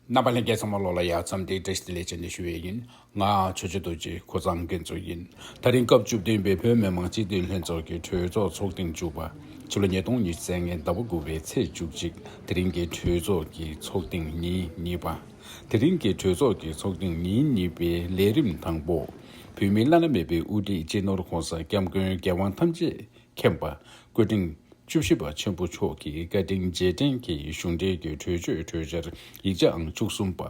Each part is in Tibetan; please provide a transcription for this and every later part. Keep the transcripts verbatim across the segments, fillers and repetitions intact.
རྣམ་པ་ལྷན་རྒྱས་ཚང་མ་ལོག་ལ་ཡ་འཚམས་འདྲི་བཀྲ་ཤིས་བདེ་ལེགས་བྱས་ནས་ཞུ་བའི་ཡིན། ང་ཆོས་རྗེ་རྡོ་རྗེ་ཁོ་ཚང་འགན་གཙོ་ཡིན། དེ་རིང་སྐབས་བཅུ་བདུན་པའི་བོད་མི་མང་སྤྱི་འཐུས་ལྷན་ཚོགས་ཀྱི་གྲོས་ཚོགས་ཚོགས་ཐེངས་བཅུ་པ། ཕྱི་ལོ་ཉིས་སྟོང་ཉི་ཤུ་རྩ་ལྔའི་ཟླ་བ་དགུ་པའི་ཚེས་བཅུ་གཅིག་དེ་རིང་གི་གྲོས་ཚོགས་ཀྱི་ཚོགས་ཐེངས་ཉིན་གཉིས་པ། དེ་རིང་གི་གྲོས་ཚོགས་ཀྱི་ཚོགས་ཐེངས་ཉིན་གཉིས་པའི་ལས་རིམ་དང་པོ། བོད་མིའི་བླ་ན་མེད་པའི་དབུ་ཁྲིད་སྤྱི་ནོར་༸གོང་ས་༸སྐྱབས་མགོན་རྒྱལ་དབང་ཐམས་ཅད་མཁྱེན་པ་སྐུ་ཕྲེང་བཅུ་བཞི་པ་ཆེན་པོ་མཆོག་གིས་བཀའ་དྲིན་རྗེས་དྲན་གྱི་གཞུང་འབྲེལ་གྱི་གྲོས་ཆོད་གྲོས་འཆར་ཡིག་ཆ་ཨང་བཅུ་གསུམ་པ།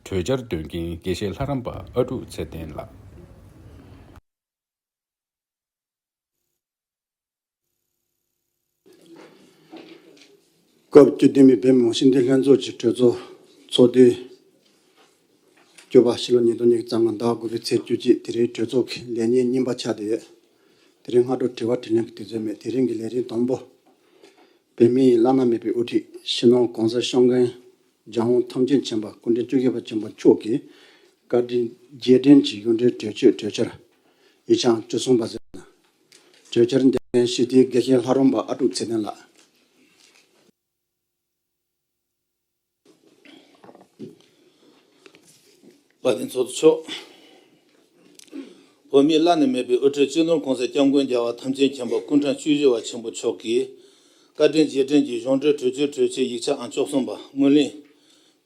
གྲོས་འཆར་འདོན་མཁན་དགེ་བཤེས་ལྷ་རམས་པ་ཨ་ཀྲུག་ཚེ་བརྟན་ལགས། སྐབས་བཅུ་བདུན་པའི་བོད་མི་མང་སྤྱི་འཐུས་ལྷན་ཚོགས་ཀྱི་གྲོས་ཚོགས་ཚོགས་དུས་བཅུ་པ། ཕྱི་ལོ་ཉིས་སྟོང་ཉི་ཤུ་རྩ་ལྔ་ཟླ་བ་དགུ་པའི་ཚེས་བཅུ་གཅིག་དེ་རིང་གྲོས་ཚོགས་ཀྱི་ལས་ཉིན་གཉིས་པ་ཆགས་བསྡད་ཡོད། དེ་རིང་སྔ་དྲོ་དྲི་བ་དྲིས་ལན་གྱི་དུས་ཚོད་མེད། དེ་རིང་གི་ལས་རིམ་དང་པོ། བོད་མིའི་བླ་ན་མེད་པའི་དབུ་ཁྲིད་སྤྱི་ནོར་༸གོང་ས་༸སྐྱབས་མགོན་རྒྱལ་དབང་ཐམས་ཅད་མཁྱེན་པ་སྐུ་ཕྲེང་བཅུ་བཞི་པ་ཆེན་པོ་མཆོག་གིས་བཀའ་དྲིན་རྗེས་དྲན་གྱི་གཞུང་འབྲེལ་གྲོས་ཆོད་གྲོས་འཆར་ཡིག་ཆ་ཨང་བཅུ་གསུམ་པ་ཟེར་ན། གྲོས་འཆར་འདོན་མཁན་སྤྱི་འཐུས་དགེ་བཤེས་ལྷ་རམས་པ་ཨ་ཀྲུག་ཚེ་བརྟན་ལགས། དཔལ་ལྡན་ཚོགས་གཙོ་མཆོག་བོད་མིའི་བླ་ན་མེད་པའི་དབུ་ཁྲིད་སྤྱི་ནོར་༸གོང་ས་༸སྐྱབས་མགོན་རྒྱལ་བ་ཐམས་ཅད་མཁྱེན་པ་སྐུ་ཕྲེང་བཅུ་བཞི་པ་ཆེན་པོ་མཆོག་གིས་བཀའ་དྲིན་རྗེས་དྲན་གྱི་གཞུང་འབྲེལ་གྲོས་ཆོད་གྲོས་ཆོད་ཡིག་ཆ་ཨང་བཅུ་གསུམ་པ་སྔོན་གླེང་།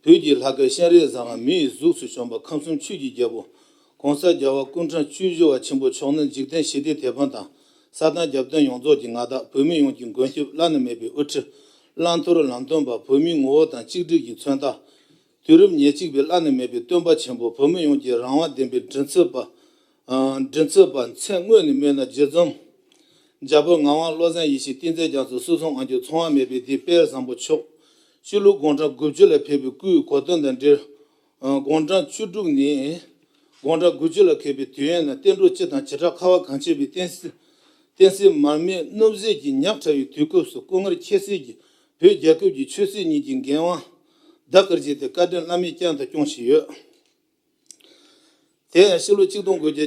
བོད་ཀྱི་ལྷ་སྐལ་སྤྱན་རས་གཟིགས་དབང་མི་ཡི་གཟུགས་སུ་བྱོན་པ་ཁམས་གསུམ་ཆོས་ཀྱི་རྒྱལ་པོ་༸གོང་ས་རྒྱལ་བ་སྐུ་ཕྲེང་བཅུ་བཞི་པ་ཆེན་པོ་མཆོག་ནི་འཇིག་རྟེན་ཞི་བདེའི་དེད་དཔོན་དང་ས་དང་རྒྱབ་རྟེན་ཡོངས་རྫོགས་ཀྱི་མངའ་བདག་བོད་མི་ཡོངས་ཀྱི་མགོན་སྐྱབས་བླ་ན་མེད་པའི་དབུ་ཁྲིད་བླ་མཐོར་ལམ་སྟོན་པ་བོད་མིའི་ངོ་བོ་དང་གཅིག་སྒྲིལ་གྱི་མཚོན་རྟགས། དུས་རབས་ཉེར་གཅིག་པའི་བླ་ན་མེད་པའི་སྟོན་པ་ཆེན་པོ་བོད་མི་ཡོངས་ཀྱི་རང་དབང་ལྡན་པའི་མགྲིན་ཚབ་པ། ཨ། མགྲིན་ཚབ་པ་མཚན་དངོས་ནས་སྨོས་ན་རྗེ་ཙོང་། རྒྱལ་པོ་ངག་དབང་བློ་བཟང་ཡེ་ཤེས་བསྟན་འཛིན་རྒྱ་མཚོ་སྲིད་གསུམ་དབང་སྒྱུར་ཚངས་པ་མེད་པའི་སྡེ་དཔལ་བཟང་པོ་མཆོག་ཕྱི་ལུགས་དགུང་གྲངས་དགུ་བཅུ་ལ་ཕེབས་པའི་སྐུའི་གོ་སྟོན་དང་འབྲེལ། ཨ། དགུང་གྲངས་བཅུ་དྲུག་ནས་དགུང་གྲངས་དགུ་བཅུ་ལ་ཁེལ་བའི་དུས་ཡུན་ན་བསྟན་འགྲོ་སྤྱི་དང་བྱེ་བྲག་ཁ་བ་གངས་ཅན་པའི་བསྟན་སྲིད། བསྟན་སྲིད་མར་མེ་སྣུམ་ཟད་ཀྱིས་ཉག་ཕྲ་བའི་དུས་སྐབས་སུ་སྐུ་ངལ་ཁྱད་བསད་ཀྱིས་བོད་རྒྱལ་ཁབ་ཀྱི་ཆོས་སྲིད་གཉིས་ཀྱི་འགན་དབང་བདག་གིར་བཞེས་ཏེ་བཀའ་དྲིན་བླ་མེད་བསྐྱངས་དང་སྐྱོང་བཞིན་ཡོད། དེ་ཡང་ཕྱི་ལོ་ཆིག་སྟོང་དགུ་བརྒྱ་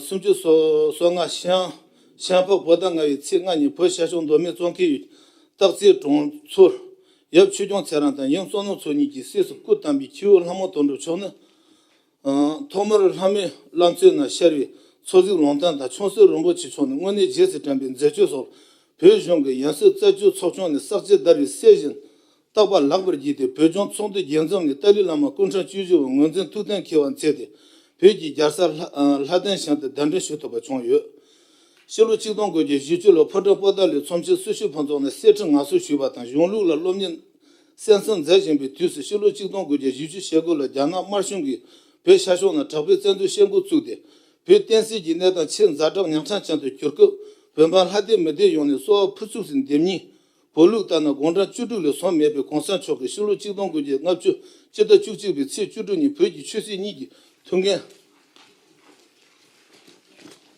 སུམ་ཅུ་སོ་སོ་ལྔ་ཤིང་ཤིང་ཕག་བོད་ཟླ་ལྔ་པའི་ཚེས་ལྔ་ཉིན་བོད་ཤར་ཕྱོགས་མདོ་སྨད་ཙོང་ཁའི་ཡུལ་སྟག་རྩེའི་གྲོང་ཚོར་ཡབ་ཆོས་སྐྱོང་ཚེ་རིང་དང་ཡུམ་བསོད་ནམས་མཚོ་གཉིས་ཀྱིས་སྲས་སུ་སྐུ་བལྟམས་པའི་ཁྱེའུ་ལྷ་མོ་དོན་གྲུབ་མཆོག་ནི། ཐོག་མར་ལྷ་མོའི་བླ་མཚོའི་ནང་ཤར་བའི་མཚོ་གཟིག་ལུང་བསྟན་དང་ཆུང་སྲིད་རིན་པོ་ཆེ་མཆོག་ནི་དངོས་གནས་རྗེས་སུ་དྲན་པའི་མཛད་སྤྱོད་སོགས་བོད་གཞུང་གི་ཡང་སྲིད་རྩད་གཅོད་ཚོགས་ཆུང་ནས་བསྲེག་བཅད་བརྡར་བའི་སྲས་བཞིན་རྟག་པ་ལེགས་པར་བགྱིས་ཏེ་བོད་ལྗོངས་ཚོགས་འདུའི་རྒྱལ་འཛོམས་ནས་ཏཱ་ལའི་བླ་མ་སྐུ་ཕྲེང་བཅུ་བཞི་པ་ངོས་འཛིན་ཐུགས་གཏན་འཁེལ་བ་མཛད་དེ་བོད་ཀྱི་རྒྱལ་ས་ལྷ་ལྷ་ལྡན་ཞིང་དུ་གདན་འདྲེན་ཞུ་ཐུབ་པ་བྱུང་ཡོད། ཕྱི་ལོ་ཆིག་སྟོང་དགུ་བརྒྱ་བཞི་བཅུ་ལོར་ཕོ་བྲང་པོ་ཏཱ་ལའི་ཚོམས་ཆེན་སྲི་ཞུ་ཕུན་ཚོགས་ནས་གསེར་ཁྲི་མངའ་གསོལ་ཞུས་པ་དང་གཞུང་ལུགས་ལ་སློབ་གཉེར་གསན་བསམ་མཛད་བཞིན་པའི་དུས་སུ་ཕྱི་ལོ་ཆིག་སྟོང་དགུ་བརྒྱ་བཞི་བཅུ་ཞེ་དགུ་ལོར་རྒྱ་ནག་དམར་གཞུང་གིས་བོད་ཤར་ཕྱོགས་ན་དྲག་པོའི་བཙན་འཛུལ་བྱེད་འགོ་བཙུགས་ཏེ། བོད་བསྟན་སྲིད་ཀྱི་གནས་སྟངས་ཆེས་ཛ་དྲག་ཉག་ཕྲ་ཅན་དུ་གྱུར་སྐབས་བོད་འབངས་ལྷ་སྡེ་མི་སྡེ་ཡོངས་ནས་གསོ་བ་ཕུར་ཚུགས་སུ་འདེམས་ཉིན། བོད་ལུགས་ལྟར་ན་དགུང་གྲངས་བཅུ་དྲུག་ལས་སོན་མེད་པའི་གོང་ས་མཆོག་གིས་ཕྱི་ལོ་ཆིག་སྟོང་དགུ་བརྒྱ་ལྔ་བཅུ་སྤྱི་ཟླ་བཅུ་གཅིག་པའི་ཚེས་བཅུ་དྲུག་ཉིན་བོད་ཀྱི་ཆོས་སྲིད་གཉིས་ཀྱི་ཐུགས་འགན།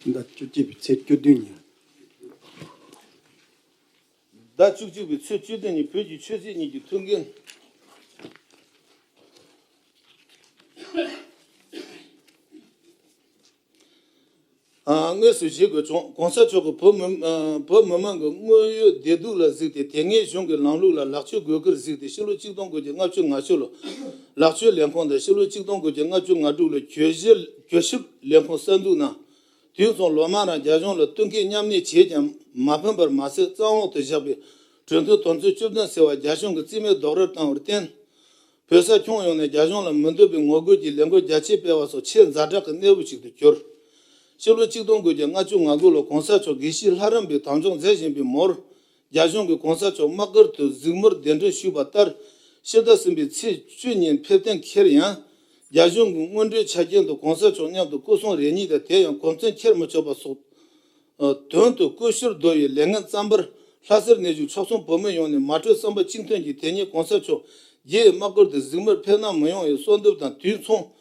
ཟླ་བཅུ་གཅིག་པའི་ཚེས་བཅུ་བདུན་ཉིན། ཟླ་བཅུ་གཅིག་པའི་ཚེས་བཅུ་བདུན་ཉིན་བོད་ཀྱི་ཆོས་སྲིད་གཉིས་ཀྱི་ཐུགས་འགན། ཨ། དངོས་སུ་བཞེས་དགོས་བྱུང་། གོང་ས་མཆོག་གིས་བོད་མི་ཨ། བོད་མི་མང་གི་དངོས་ཡོད་བདེ་སྡུག་ལ་གཟིགས་ཏེ་དེ་སྔའི་གཞུང་གི་ལམ་ལུགས་ལ་ལེགས་བཅོས་དགོས་སྐོར་གཟིགས་ཏེ་ཕྱི་ལོ་ཆིག་སྟོང་དགུ་བརྒྱ་ལྔ་བཅུ་ང་བཅུ་ལོར་ལེགས་བཅོས་ལས་ཁུངས་དང་ཕྱི་ལོ་ཆིག་སྟོང་དགུ་བརྒྱ་ལྔ་བཅུ་ང་དྲུག་ལོར་གྱོད་གཞི་གྱོད་ཞིབ་ལས་ཁུངས་གསར་འཛུགས་གནང་། དུས་མཚུངས་ལོ་མང་རིང་རྒྱ་གཞུང་ལ་བསྟུན་མཁས་མཉམ་གནས་བྱས་ཀྱང་མ་ཕན་པར་མ་ཟད་བཙན་འོག་ཏུ་བཞག་པའི་གྲོས་མཐུན་དོན་ཚན་བཅུ་བདུན་ཟེར་བ་རྒྱ་གཞུང་གིས་རྩིས་མེད་རྡོག་རོལ་བཏང་བར་བརྟེན། བོད་ས་ཁྱོན་ཡོངས་ནས་རྒྱ་གཞུང་ལ་མི་འདོད་པའི་ངོ་རྒོལ་གྱི་ལས་འགུལ་རྒྱ་ཆེ་སྤེལ་བ་སོགས་ཆེས་ཛ་དྲག་གི་གནས་བབ་ཅིག་ཏུ་གྱུར། ཕྱི་ལོ་ཆིག་སྟོང་དགུ་བརྒྱ་ལྔ་བཅུ་ང་དགུ་ལོར་གོང་ས་མཆོག་དགེ་བཤེས་ལྷ་རམས་པའི་དམ་འཛིན་མཛད་བཞིན་པའི་མུར། རྒྱ་གཞུང་གིས་གོང་ས་མཆོག་དམག་སྒར་དུ་གཟིགས་མོར་གདན་འདྲེན་ཞུས་པ་ལྟར། ཕྱི་ཟླ་གསུམ་པའི་ཚེས་བཅུ་ཉིན་ཕེབས་གཏན་འཁེལ་ཡང་། རྒྱ་གཞུང་གི་དངོས་འབྲེལ་ཆ་རྐྱེན་དུ་གོང་ས་མཆོག་མཉམ་དུ་སྐུ་སྲུང་རེ་གཉིས་དང་དེ་ཡང་གོ་མཚོན་འཁྱེར་མི་ཆོག་པ་སོགས། དོན་དུ་སྐུ་ཞབས་བསྡུ་བའི་ལས་ངན་བརྩམས་པར་ལྷ་སར་གནས་བཞུགས་ཆོལ་གསུམ་བོད་མི་ཡོངས་ནས་མ་གྲོས་བསམ་པ་གཅིག་མཐུན་གྱིས་དེ་ཉིན་གོང་ས་མཆོག་རྒྱའི་དམག་སྒར་དུ་གཟིགས་མོར་ཕེབས་གནང་མི་ཡོང་བའི་གསོལ་འདེབས་དང་དུས་མཚུངས།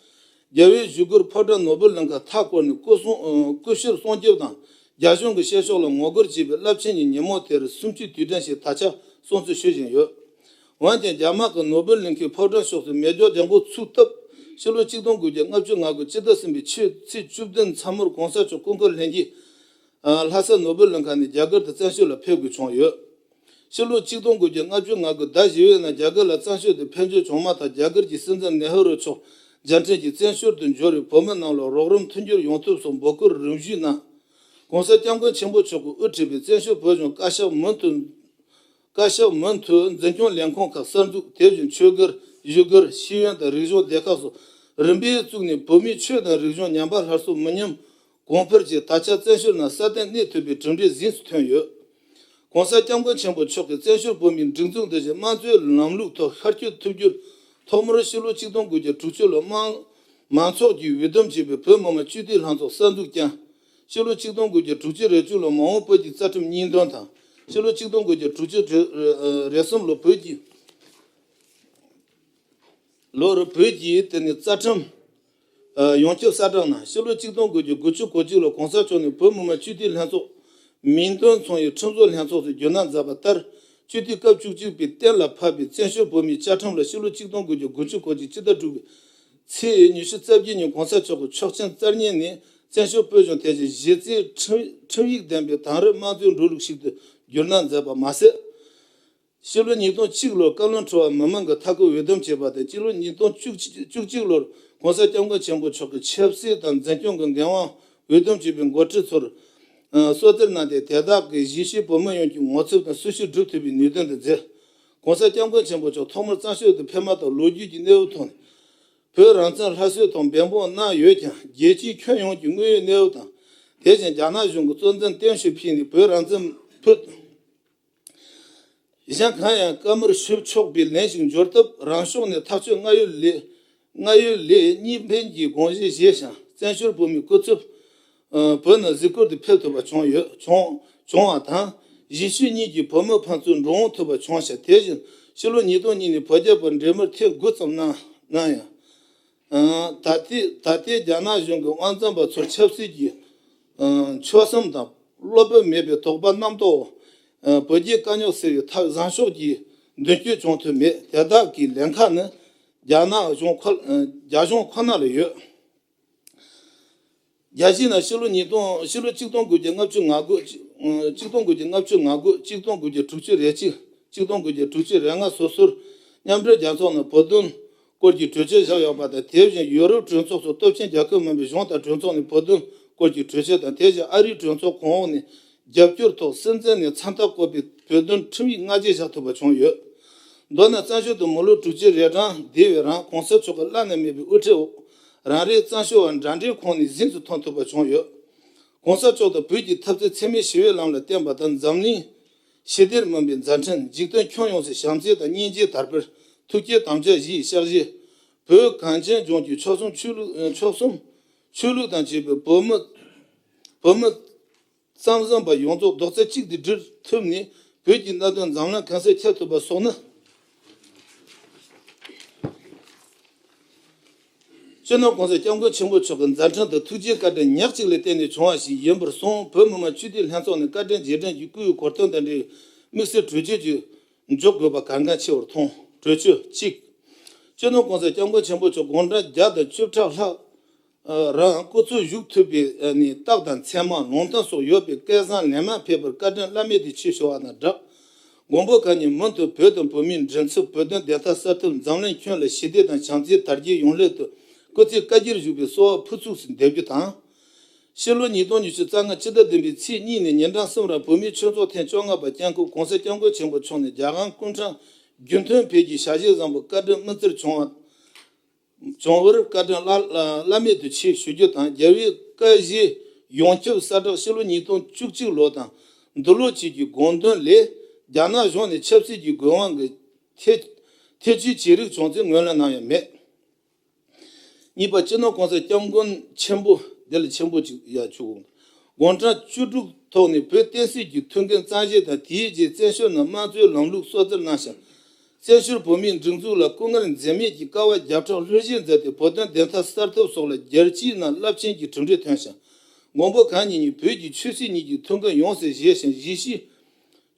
རྒྱལ་བའི་བཞུགས་སྒར་ཕོ་བྲང་ནོར་བུ་གླིང་ཁ་མཐའ་བསྐོར་ནས་སྐུ་སྲུང་སྐུ་ཞབས་སྲུང་སྐྱོབ་དང་རྒྱ་གཞུང་གི་བཤད་ཕྱོགས་ལ་ངོ་རྒོལ་བྱས་པའི་རླབས་ཆེན་གྱི་ཉིན་མོ་དེར་གསུམ་བཅུའི་དུས་དྲན་ཞེས་དར་ཁྱབ་སྲུང་བརྩི་ཞུ་བཞིན་ཡོད། འོན་ཀྱང་རྒྱ་དམག་གིས་ནོར་བུ་གླིང་ཁའི་ཕོ་བྲང་ཕྱོགས་སུ་མེ་སྒྱོགས་ལྗང་གུ་ཚུགས་སྟབས། ཕྱི་ལོ་ཆིག་སྟོང་དགུ་བརྒྱ་ལྔ་བཅུ་ང་དགུ་སྤྱི་ཟླ་གསུམ་པའི་ཆུ་ཚེས་བཅུ་བདུན་མཚན་མོར་གོང་ས་མཆོག་སྐུ་འཁོར་ལྷན་རྒྱས། ལྷ་ས་ནོར་བུ་གླིང་ཁ་ནས་རྒྱ་གར་དུ་བཙན་བྱོལ་ལ་ཕེབས་དགོས་བྱུང་ཡོད། ཕྱི་ལོ་ཆིག་སྟོང་དགུ་བརྒྱ་ལྔ་བཅུ་ང་དགུ་ཟླ་བཞི་པའི་ནང་རྒྱ་གར་ལ་བཙན་བྱོལ་དུ་ཕེབས་འབྱོར་བྱུང་མ་ཐག་རྒྱ་གར་གྱི་སྲིད་འཛིན་ནེ་ཧུ་རུ་མཆོག་མཇལ་འཕྲད་ཀྱིས་བཙན་བྱོལ་དུ་འབྱོར་བའི་བོད་མི་རྣམས་ལ་རོགས་རམ་མཐུན་འགྱུར་ཡོང་ཐབས་སོགས་འབོད་སྐུལ་རིམ་བཞིན་གནང་། ༸གོང་ས་༸སྐྱབས་མགོན་ཆེན་པོ་མཆོག་གིས་དབུ་ཁྲིད་པའི་བཙན་བྱོལ་བོད་གཞུང་བཀའ་ཤག་མུ་མཐུད། བཀའ་ཤག་མུ་མཐུད་འཛིན་སྐྱོང་ལས་ཁུངས་ཁག་གསར་འཛུགས། དེ་བཞིན་ཆོས་སྒར། བཞུགས་སྒར། ཤེས་ཡོན་དང་རིག་གཞུང་སྡེ་ཁག་སོགས་རིམ་པས་བཙུགས་ནས། བོད་མིའི་ཆོས་དང་རིག་གཞུང་ཉམས་པ་སླར་གསོ་མི་ཉམས་གོང་འཕེལ་གྱིས་ད་ཆ་བཙན་བྱོལ་ནང་སྲ་བརྟན་གནས་ཐུབ་པའི་གྲུབ་འབྲས་གཟེངས་སུ་ཐོན་ཡོད། ༸གོང་ས་༸སྐྱབས་མགོན་ཆེན་པོ་མཆོག་གིས་བཙན་བྱོལ་བོད་མིའི་སྒྲིག་འཛུགས་འདི་བཞིན་དམངས་གཙོའི་ལམ་ལུགས་ཐོག་ཤར་བསྐྱོད་ཐུབ་རྒྱུར། ཐོག་མར་ཕྱི་ལོ་ཆིག་སྟོང་དགུ་བརྒྱ་དྲུག་ཅུ་ལོར་དམངས་མང་ཚོགས་ཀྱིས་འོས་བསྡོམས་བྱས་པའི་བོད་མི་མང་སྤྱི་འཐུས་ལྷན་ཚོགས་གསར་འཛུགས་བསྐྱངས། ཕྱི་ལོ་ཆིག་སྟོང་དགུ་བརྒྱ་དྲུག་ཅུ་རེ་གཅིག་ལོར་མ་འོངས་བོད་ཀྱི་རྩ་ཁྲིམས་གཉིས་འདོན་དང་། ཕྱི་ལོ་ཆིག་སྟོང་དགུ་བརྒྱ་དྲུག་ཅུ་རེ་གསུམ་ལོར་བོད་ཀྱི། ལོར་བོད་ཀྱི་དེ་ནི་རྩ་ཁྲིམས་ཡོངས་ཁྱབ་གསལ་བསྒྲགས་གནང་། ཕྱི་ལོ་ཆིག་སྟོང་དགུ་བརྒྱ་དགུ་བཅུ་གོ་གཅིག་ལོར་གོང་ས་མཆོག་ནས་བོད་མི་མང་སྤྱི་འཐུས་ལྷན་ཚོགས་མིང་དོན་མཚུངས་པའི་ཁྲིམས་བཟོ་ལྷན་ཚོགས་སུ་བསྒྱུར་གནང་མཛད་པ་ལྟར། སྤྱི་འཐུས་སྐབས་བཅུ་གཅིག་པས་གཏན་ལ་ཕབ་པའི་བཙན་བྱོལ་བོད་མིའི་བཅའ་ཁྲིམས་ལ་ཕྱི་ལོ་ཆིག་སྟོང་དགུ་བརྒྱ་དགུ་བཅུ་གོ་གཅིག་སྤྱི་ཟླ་དྲུག་པའི་ཚེས་ཉི་ཤུ་རྩ་བརྒྱད་ཉིན་གོང་ས་མཆོག་གིས་ཆོག་མཆན་རྩ་བརྙན་ནས་བཙན་བྱོལ་བོད་གཞུང་དེ་བཞིན་གཞི་རྩའི་ཁྲིམས་ཁྲིམས་ཡིག་ལྡན་པའི་དེང་རབས་དམངས་གཙོའི་འགྲོ་ལུགས་ཤིག་ཏུ་བསྒྱུར་གནང་མཛད་པ་མ་ཟད། ཕྱི་ལོ་ཉིས་སྟོང་གཅིག་ལོར་བཀའ་བློན་ཁྲི་པ་མི་མང་གི་མཐའ་འཁོར་འོས་བསྡོམས་བྱས་པ་དང་། སྤྱི་ལོ་ཉིས་སྟོང་བཅུ་གཅིག་ལོར་གོང་ས་སྐྱབས་མགོན་ཆེན་པོ་མཆོག་གི་ཆབ་སྲིད་དང་འཛིན་སྐྱོང་གི་འགན་དབང་འོས་བསྡོམས་བྱས་པའི་འགོ་ཁྲིད་ཚོར་གསོལ་སྩལ་གནང་སྟེ། དེ་དག་གིས་གཞིས་བྱེས་བོད་མི་ཡོངས་ཀྱི་ངོ་ཚབ་དང་སྲི་ཞུ་སྒྲུབ་ཐུབ་པའི་ནུས་ལྡན་དུ་མཛད། གོང་ས་སྐྱབས་མགོན་ཆེན་པོ་མཆོག་ཐོག་མར་བཙན་བྱོལ་དུ་ཕེབས་མ་ཐག་ལོ་རྒྱུས་ཀྱི་གནས་བབ་ཐོག་ནས་བོད་རང་བཙན་སླར་གསོའི་ཐོག་འབད་འབུངས་གནང་ཡོད་ཀྱང་། རྒྱལ་སྤྱིའི་ཁྱོན་ཡོངས་ཀྱི་དངོས་ཡོད་གནས་བབ་དང་། དེ་བཞིན་རྒྱ་ནག་གཞུང་གིས་གཙོ་འཛིན་ཏེང་ཞའོ་ཕིང་ནས་བོད་རང་བཙན་ཕུད། གཞན་གང་ཡང་བཀའ་མོལ་ཞུ་ཆོག་པའི་ལན་ཞིག་འབྱོར་སྟབས། རང་ཕྱོགས་ནས་ཐག་གཅོད་སྔར་ཡོད་ལས། སྔར་ཡོད་ལས་གཉིས་ཕན་གྱི་དགོངས་གཞི་བཞེས་ཤིང་། བཙན་བྱོལ་བོད་མིའི་སྐུ་ཚབ་བོད་ནང་གཟིགས་སྐོར་དུ་ཕེབས་ཐུབ་པ་བྱུང་ཡོད། བྱུང་བྱུང་བ་དང་། གཞིས་བྱེས་གཉིས་ཀྱི་བོད་མི་ཕན་ཚུན་འགྲོ་འོང་ཐུབ་པ་བྱུང་ཞིང་། དེ་བཞིན་ཕྱི་ལོ་ཉིས་སྟོང་གཉིས་ནས་བོད་རྒྱ་བར་འབྲེལ་མོལ་ཐེངས་དགུ་ཙམ་གནང་གནང་ཡང་། ད་ལྟའི་ད་ལྟའི་རྒྱ་ནག་གཞུང་གི་དབང་འཛིན་པ་ཚོར་ཆབ་སྲིད་ཀྱི་ཆོད་སེམས་དང་བློ་སྤོབས་མེད་པའི་དོགས་པ་རྣམ་རྟོག་འོག་བོད་རྒྱའི་དཀའ་རྙོག་སེལ་བའི་ཐབས་བཟང་ཕྱོགས་ཀྱི་མདུན་སྐྱོད་བྱུང་ཐུབ་མེད། དེ་དག་གི་ལན་ཁག་ནི་རྒྱ་ནག་གཞུང་ཁོ་རྒྱ་གཞུང་ཁོ་ན་ལ་ཡོད། རྒྱལ་སྤྱིའི་ནང་ཕྱི་ལོ་ཉིས་སྟོང་ཕྱི་ལོ་ཆིག་སྟོང་དགུ་བརྒྱ་ལྔ་བཅུ་ང་དགུ། ཆིག་སྟོང་དགུ་བརྒྱ་ལྔ་བཅུ་ང་དགུ། ཆིག་སྟོང་དགུ་བརྒྱ་དྲུག་ཅུ་རེ་གཅིག། ཆིག་སྟོང་དགུ་བརྒྱ་དྲུག་ཅུ་རེ་ལྔ་སོ་སོར་མཉམ་འབྲེལ་རྒྱལ་ཚོགས་ནང་བོད་དོན་སྐོར་གྱི་གྲོས་ཆོད་བཞག་ཡོད་པ་དང་། དེ་བཞིན་ཡུ་རོབ་གྲོས་ཚོགས་སོགས་སྟོབས་ཆེན་རྒྱལ་ཁབ་མིན་པའི་གཞུང་དང་གྲོས་ཚོགས་ནས་བོད་དོན་སྐོར་གྱི་གྲོས་ཆོད་དང་། དེ་བཞིན་ཨ་རིའི་གྲོས་ཚོགས་གོང་འོག་ནས་རྒྱབ་སྐྱོར་ཐོག་སྲིད་འཛིན་ནས་མཚན་རྟགས་བཀོད་པའི་བོད་དོན་ཁྲིམས་ཡིག་སྔ་རྗེས་བཞག་ཐུབ་པ་བྱུང་ཡོད། མདོར་ན་བཙན་བྱོལ་དུ་མི་ལོ་དྲུག་ཅུ་རེ་གྲངས་འདས་པའི་རིང་གོང་ས་མཆོག་གི་བླ་ན་མེད་པའི་དབུ་ཁྲིད་འོག་རང་རེའི་བཙན་བྱོལ་བ་འདྲ་འདྲའི་ཁོངས་ནས་གཟེངས་སུ་ཐོན་ཐུབ་པ་བྱུང་ཡོད། གོང་ས་མཆོག་དང་བོད་ཀྱི་འཐབ་རྩོད་འཚེ་མེད་ཞི་བའི་ལམ་ལ་བརྟེན་པ་དང་། འཛམ་གླིང་ཞི་བདེར་སྨིན་པའི་མཛད་འཕྲིན། འཇིག་རྟེན་ཁྱོན་ཡོངས་སུ་བྱམས་བརྩེ་དང་སྙིང་རྗེ་དར་སྤེལ། ཐུགས་བསྐྱེད་དམ་བཅའ་བཞིའི་ཕྱག་བཞེས། བོད་གངས་ཅན་ལྗོངས་ཀྱི་ཆོལ་གསུམ་ཆོས་ལུགས་ཆོལ་གསུམ་ཆོས་ལུགས་དང་བཅས་པའི་བོད་མི་བོད་མི་གཙང་བཟང་པ་ཡོངས་རྫོགས་རྡོག་རྩ་གཅིག་ཏུ་སྒྲིལ་ཐུབ་ནས། བོད་ཀྱི་གནད་དོན་འཛམ་གླིང་གང་སར་ཁྱབ་ཐུབ་པ་སོགས་ནི། སྤྱི་ནོར་གོང་ས་སྐྱབས་མགོན་ཆེན་པོ་མཆོག་གི་མཛད་འཕྲིན་དང་ཐུགས་རྗེའི་བཀའ་དྲིན་ཉག་གཅིག་ལ་བརྟེན་ནས་བྱུང་བ་ཞིག་ཡིན་པར་སོང་། བོད་མི་མང་སྤྱི་འཐུས་ལྷན་ཚོགས་ནས་བཀའ་དྲིན་རྗེས་དྲན་གྱི་སྐུའི་གོ་སྟོན་དང་འབྲེལ་དམིགས་བསལ་གྲོས་ཆོད་ཅིག་འཇོག་དགོས་པ་གལ་འགངས་ཆེ་བར་མཐོང་། གྲོས་ཆོད་གཅིག་སྤྱི་ནོར་གོང་ས་སྐྱབས་མགོན་ཆེན་པོ་མཆོག་དགུང་གྲངས་བརྒྱ་དང་བཅུ་ཕྲག་ལྷག་རང་སྐུ་ཚེ་བཞུགས་ཐུབ་པའི་ནི་རྟགས་དང་མཚན་མ་ལུང་བསྟན་སོགས་ཡོད་པའི་སྐལ་བཟང་ལན་མང་ཕེབས་པར་བཀའ་དྲིན་བླ་མེད་དུ་ཆེ་ཞུ་བ་དང་སྦྲགས། མགོན་པོ་གང་ཉིད་མུ་མཐུད་བོད་དང་བོད་མིའི་མགྲིན་ཚབ། བོད་དོན་བདེན་མཐའ་གསལ་ཐབས། འཛམ་གླིང་ཁྱོན་ལ་ཞི་བདེ་དང་བྱམས་བརྩེ་དར་རྒྱས་ཡོང་སླད་དུ་སྐུ་ཚེ་བསྐལ་བརྒྱར་བཞུགས་པའི་གསོལ་བ་ཕུར་ཚུགས་སུ་འདེབས་རྒྱུ་དང་། ཕྱི་ལོ་ཉིས་སྟོང་ཉི་ཤུ་རྩ་ལྔ་སྤྱི་ཟླ་བདུན་པའི་ཚེས་གཉིས་ནས་ཉིན་གྲངས་གསུམ་རིང་བོད་མིའི་ཆོས་ཚོགས་ཐེངས་བཅོ་ལྔ་པ་བསྐྱངས་སྐབས། གོང་ས་སྐྱབས་མགོན་ཆེན་པོ་མཆོག་ནས་རྒྱལ་དབང་སྐུ་ཕྲེང་རྒྱུན་ཐོན་འཕེལ་རྒྱས་ཞལ་བཞེས་བཟང་པོ་བཀའ་དྲིན་དམིགས་བརྩེར་བྱུང་བ། བྱུང་བར་བཀའ་དྲིན་བླ་བླ་མེད་དུ་ཆེ་ཞུ་རྒྱུ་དང་། རྒྱལ་བའི་བཀའ་བཞེས་ཡོངས་ཁྱབ་གསལ་བསྒྲགས་ཕྱི་ལོ་ཉིས་སྟོང་བཅུ་གཅིག་ལོ་དང་འདི་ལོ་བཅས་ཀྱི་དགོངས་དོན་ལས། རྒྱ་ནག་གཞུང་ནས་ཆབ་སྲིད་ཀྱི་དགོས་དབང་གིས་ཐེ་ཐེ་བྱུས་བྱེད་རིགས་བྱུང་ཚུལ་ངོས་ལེན་གནང་ཡོད་མེད། གཉིས་པ། སྤྱི་ནོར་གོང་ས་སྐྱབས་མགོན་ཆེན་པོ་འདི་ལ་ཆེན་པོ་ཅིག་ཡ་ཆུ་དགུང་གྲངས་བཅུ་དྲུག་ཐོག་ནས་བོད་བསྟན་སྲིད་ཀྱི་ཐུགས་འགན་གཙང་བཞེས་དང་། དེའི་རྗེས་བཙན་བྱོལ་ནང་དམངས་གཙོའི་ལམ་ལུགས་གསོལ་སྩལ་གནང་ཞིང་། བཙན་བྱོལ་བོད་མིའི་སྒྲིག་འཛུགས་ལ་སྐུ་ངལ་འཛེམས་མེད་ཀྱིས་དཀའ་བ་བརྒྱ་ཕྲག་ལྷོད་བཞེས་མཛད་དེ། བོད་དོན་བདེན་མཐའ་གསལ་ཐབས་སོགས་ལ་རྒྱལ་སྤྱིའི་ནང་རླབས་ཆེན་གྱི་གྲུབ་འབྲས་ཐོན་ཞིང་། མགོན་པོ་གང་ཉིད་ནས་བོད་ཀྱི་ཆོས་སྲིད་གཉིས་ཀྱི་ཐུགས་འགན་ཡོངས་སུ་བཞེས་ཤིང་། གཞིས་བྱེས་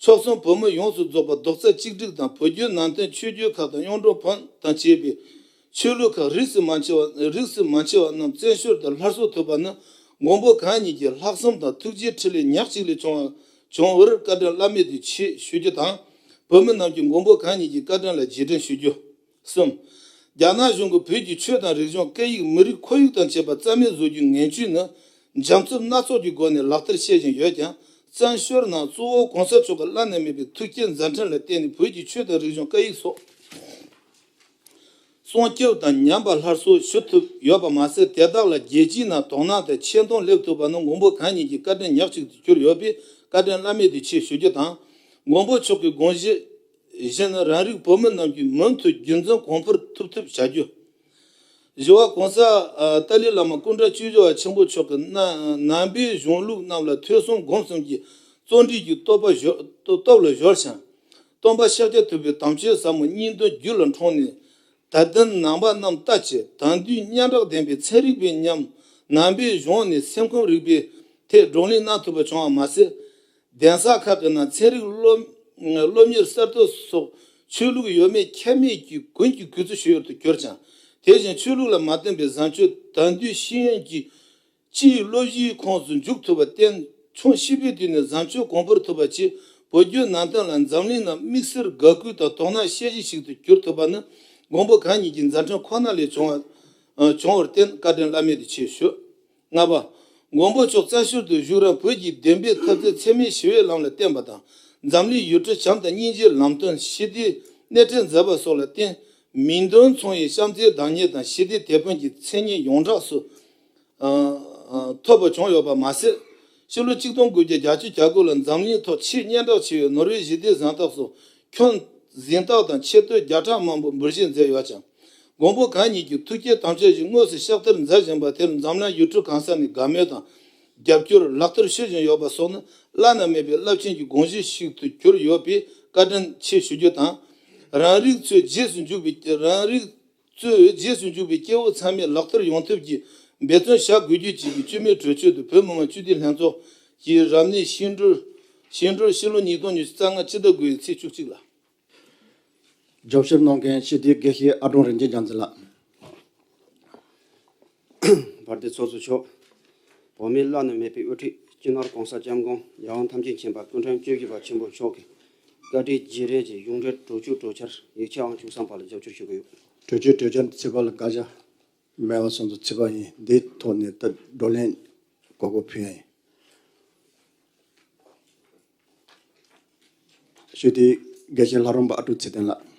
ཆོལ་གསུམ་བོད་མི་ཡོངས་སུ་རྫོགས་པ་རྡོག་རྩ་གཅིག་སྒྲིལ་དང་། བོད་བརྒྱུད་ནང་བསྟན་ཆོས་བརྒྱུད་ཁག་དང་གཡུང་དྲུང་བོན་དང་བཅས་པའི་ཆོས་ལུགས་ཁག་རིས་སུ་མ་ཆད་པ་རིས་སུ་མ་ཆད་པ་རྣམས་བཙན་བྱོལ་དུ་སླར་གསོ་ཐུབ་པ་ནི། མགོན་པོ་གང་ཉིད་ཀྱི་ལྷག་བསམ་དང་ཐུགས་རྗེའི་ཕྲིན་ལས་ཉག་གཅིག་ལས་བྱུང་བ་བྱུང་བར་བཀའ་དྲིན་བླ་མེད་དུ་ཆེ་ཞུ་རྒྱུ་དང་ བོད་མི་རྣམས་ཀྱིས་མགོན་པོ་གང་ཉིད་ཀྱི་བཀའ་དྲིན་ལ་རྗེས་དྲན་ཞུ་རྒྱུ། གསུམ། རྒྱ་ནག་གཞུང་གིས་བོད་ཀྱི་ཆོས་དང་རིག་གཞུང་སྐད་ཡིག་མི་རིགས་ཁོར་ཡུག་དང་བཅས་པ་རྩ་མེད་བཟོ་རྒྱུའི་ངན་བྱུས་ནི་འཇམ་རྩུབ་སྣ་ཚོགས་ཀྱི་སྒོ་ནས་ལག་བསྟར་བྱེད་བཞིན་ཡོད་ཀྱང་། བཙན་བྱོལ་ནང་གཙོ་བོ་གོང་ས་མཆོག་གི་བླ་ན་མེད་པའི་ཐུགས་བསྐྱེད་མཛད་འཕྲིན་ལ་བརྟེན་ནས་བོད་ཀྱི་ཆོས་དང་རིག་གཞུང་སྐད་ཡིག་སོགས་སྲུང་སྐྱོབ་དང་ཉམས་པ་སླར་གསོ་ཞུ་ཐུབ་ཡོད་པ་མ་ཟད། དེ་དག་ལ་རྒྱལ་སྤྱིའི་ནང་དོ་སྣང་དང་ཆེ་མཐོང་སླེབས་ཐུབ་པ་ནི་མགོན་པོ་གང་ཉིད་ཀྱི་བཀའ་དྲིན་ཉག་གཅིག་ཏུ་གྱུར་ཡོད་པས་བཀའ་དྲིན་བླ་མེད་དུ་ཆེ་ཞུ་རྒྱུ་དང་། མགོན་པོ་མཆོག་གི་དགོངས་གཞི་བཞིན་རང་རིགས་བོད་མི་རྣམས་ཀྱིས་མུ་མཐུད་རྒྱུན་འཛིན་གོང་འཕེལ་ཐུབ་ཐབས་བྱ་རྒྱུ། བཞི་བ། ༸གོང་ས་ཨ་ཏཱ་ལའི་བླ་མ་སྐུ་ཕྲེང་བཅུ་བཞི་པ་ཆེན་པོ་མཆོག་གིས་ན་ནང་པའི་གཞུང་ལུགས་རྣམས་ལ་ཐོས་བསམ་སྒོམ་གསུམ་གྱི་བརྩོན་འགྲུས་ཀྱི་སྟོབས་པ་གཞོལ་སྟོབས་ལ་གཞོལ་ཞིང་། སྟོན་པ་ཤཱཀྱ་ཐུབ་པའི་དམ་ཆོས་ཟབ་མོ་སྙིང་དོན་རྒྱུད་ལ་འཁྲུངས་ནས། དད་ལྡན་ནང་པ་རྣམས་ལྟ་ཅི། དེང་དུས་སྙན་གྲགས་ལྡན་པའི་ཚན་རིག་པའི་ཉམས་ནང་པའི་གཞུང་ནས་སེམས་ཁམས་རིག་པའི་ཐད་བགྲོ་གླེང་གནང་ཐུབ་པ་བྱུང་བ་མ་ཟད། གདན་ས་ཁག་གི་ནང་ཚན་རིག་སློབ་སློབ་གཉེར་གསར་གཏོད་སོགས་ཆོས་ལུགས་ཡོད་མེད་ཁྱད་མེད་ཀྱིས་ཀུན་གྱིས་གུས་བརྩི་ཞུ་ཡུལ་དུ་གྱུར་ཅིང་། དེ་བཞིན་ཆོས་ལུགས་ལ་མ་བརྟེན་པའི་བཟང་སྤྱོད་དེང་དུས་ཤེས་ཡོན་གྱི་སྤྱིའི་སློབ་གཞིའི་ཁོངས་སུ་འཇུག་ཐུབ་པར་བརྟེན། ཆུང་བྱིས་པའི་དུས་ནས་བཟང་སྤྱོད་གོང་འཕེལ་ཐུབ་པ་བཅས་བོད་བརྒྱུད་ནང་བསྟན་ལ་འཛམ་གླིང་ནང་དམིགས་བསལ་དགའ་གུས་དང་དོ་སྣང་བྱེད་གཞི་ཞིག་ཏུ་གྱུར་ཐུབ་པ་ནི་མགོན་པོ་གང་ཉིད་ཀྱི་མཛད་འཕྲིན་ཁོ་ན་ལས་བྱུང་བ་བྱུང་བར་བརྟེན་བཀའ་དྲིན་བླ་མེད་དུ་ཆེ་ཞུ། ལྔ་པ། མགོན་པོ་མཆོག་བཙན་བྱོལ་དུ་བཞུགས་རིང་བོད་ཀྱི་བདེན་པའི་འཐབ་རྩོད་འཚེ་མེད་ཞི་བའི་ལམ་ལ་བརྟེན་པ་དང་། འཛམ་གླིང་ཡུལ་གྲུ་བྱམས་དང་སྙིང་རྗེའི་ལམ་སྟོན་ཞི་བདེའི་སྣེ་ཁྲིད་མཛད་པ་སོགས་ལ་བརྟེན། མིང་དོན་མཚུངས་པའི་བྱམས་བརྩེའི་བདག་ཉིད་དང་ཞི་བདེའི་དེད་དཔོན་གྱི་མཚན་སྙན་ཡོངས་གྲགས་སུ་ཨ་ཨ་ཐོབ་པ་བྱུང་ཡོད་པ་མ་ཟད། ཕྱི་ལོ་ཆིག་སྟོང་དགུ་བརྒྱ་གྱ་དགུ་ལ་འཛམ་གླིང་ཐོག་ཆེས་སྙན་གྲགས་ཆེ་བའི་ནོར་ཝེ་ཞི་བདེའི་གཟེངས་རྟགས་སོགས་ཁྱོན་གཟེངས་རྟགས་དང་ཆེ་བསྟོད་བརྒྱ་ཕྲག་མང་པོ་འབུལ་བཞེས་མཛད་ཡོད་ཅིང་། མགོན་པོ་གང་ཉིད་ཀྱི་ཐུགས་བསྐྱེད་དམ་བཅའ་བཞིན་དངོས་སུ་ཕྱག་བསྟར་མཛད་བཞིན་པ་དེར་འཛམ་གླིང་ཡུལ་གྲུ་གང་ས་ནས་དགའ་མོས་དང་རྒྱབ་སྐྱོར་ལག་བསྟར་ཞུ་བཞིན་ཡོད་པ་སོགས་ནི་བླ་ན་མེད་པའི་རླབས་ཆེན་གྱི་དགོངས་གཞི་ཞིག་ཏུ་གྱུར་ཡོད་པས་བཀའ་དྲིན་ཆེ་ཞུ་རྒྱུ་དང་། རང་རིགས་གཙོས་རྗེས་སུ་འཇུག་པའི་རང་རིགས་གཙོས་རྗེས་སུ་འཇུག་པའི་སྐྱེ་བོ་ཚང་མས་ལག་བསྟར་ཡོང་ཐབས་ཀྱི་འབད་བརྩོན་བྱ་དགོས་རྒྱུ་བཅས་ཀྱི་སྤྱི་མོས་གྲོས་ཆོད་དུ་བོད་མི་མང་སྤྱི་འཐུས་ལྷན་ཚོགས་ཀྱི་རབ་གནས་ཤིང་སྦྲུལ་ཤིང་སྦྲུལ་ཕྱི་ལོ་ཉིས་སྟོང་ཉི་ཤུ་རྩ་ལྔ་ཕྱི་ཟླ་དགུ་པའི་ཚེས་བཅུ་གཅིག་ལ། རྒྱབ་སྐྱོར་གནང་མཁན་སྤྱི་འཐུས་དགེ་བཤེས་ཨ་ཀྲོང་རིན་ཆེན་རྒྱལ་མཚན་ལགས། བར་དེ་ཚོགས་གཙོ་མཆོག་བོད་མིའི་བླ་ན་མེད་པའི་དབུ་ཁྲིད་སྤྱི་ནོར་༸གོང་ས་༸སྐྱབས་མགོན་རྒྱལ་དབང་ཐམས་ཅད་མཁྱེན་པ་སྐུ་ཕྲེང་བཅུ་བཞི་པ་ཆེན་པོ་མཆོག་གི་བཀའ་དྲིན་རྗེས་དྲན་གྱི་གཞུང་འབྲེལ་གྲོས་ཆོད་གྲོས་འཆར་ཡིག་ཆ་ཨང་བཅུ་གསུམ་པ་ལ་རྒྱབ་སྐྱོར་ཞུ་གི་ཡོད། གྲོས་ཆོད་གྲོས་འཆར་ཚིག་པ་ལ་བཀའ་རྒྱ་མེད་པ་སོང་ཙང་ཚིག་པ་ཡིན། འདིའི་ཐོག་ནས་ད་བགྲོ་གླེང་གོ་སྐབས་ཕུལ་ཡ་ཡིན། ཞུ་དེ་དགེ་བཤེས་ལྷ་རམས་པ་ཨ་ཀྲུག་ཚེ་བརྟན་ལགས།